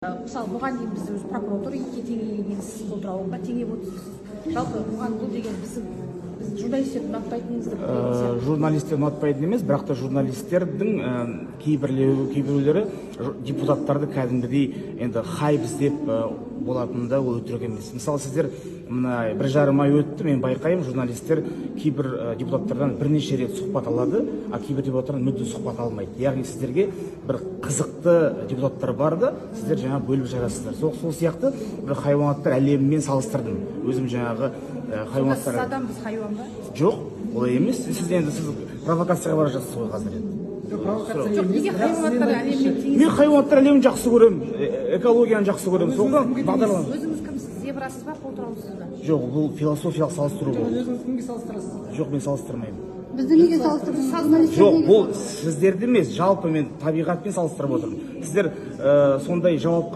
Мысалы, бұған дейін бізді өзі прокуратура екіге теңеген, сіз қолтырауынға теңеп отырсыз. Жалпы бұған, бұл деген біздің журналистерді ұнатпайтыныңызды деген сияқты. Журналистер ұнатпайтын емес, бірақ та журналистердің кейбіреулері депутаттарды кәдімгідей енді хайп іздеп болатыны да, ол өтірік емес. Мысалы, сіздер мына 1,5 ай өтті, мен байқаймын, журналистер кейбір депутаттардан бірнеше рет сұхбат алады, а кейбір депутаттардан мүлде сұхбат алмайды. Яғни сіздерге бір қызықты депутаттар бар да, сіздер жаңа бөліп жарасыздар. Сол сияқты бір хайуанаттар әлемімен салыстырдым өзім жаңағы Сонда сіз хайуанаттар. адам, біз хайуан ба? Жоқ, олай емес. Сіз енді, сіз провокацияға бара жатсыз ғой қазір енді. Жоқ, неге хайуанаттар әлемімен теңес? Мен хайуанаттар әлемін жақсы көремін, экологияны жақсы көремін, сондықтан бағдарлама. Өзіңіз кімсіз, зебрасыз ба, қолтырауынсыз ба? Жоқ, бұл философиялық салыстыру бұл. Өзіңіз кімге салыстырасыз? Жоқ, мен салыстырмаймын. Бізді неге салыстырдыңыз? Журналистер Жоқ, неге? бұл сіздерді емес, жалпы мен табиғатпен салыстырып отырмын. Сіздер сондай жауапқа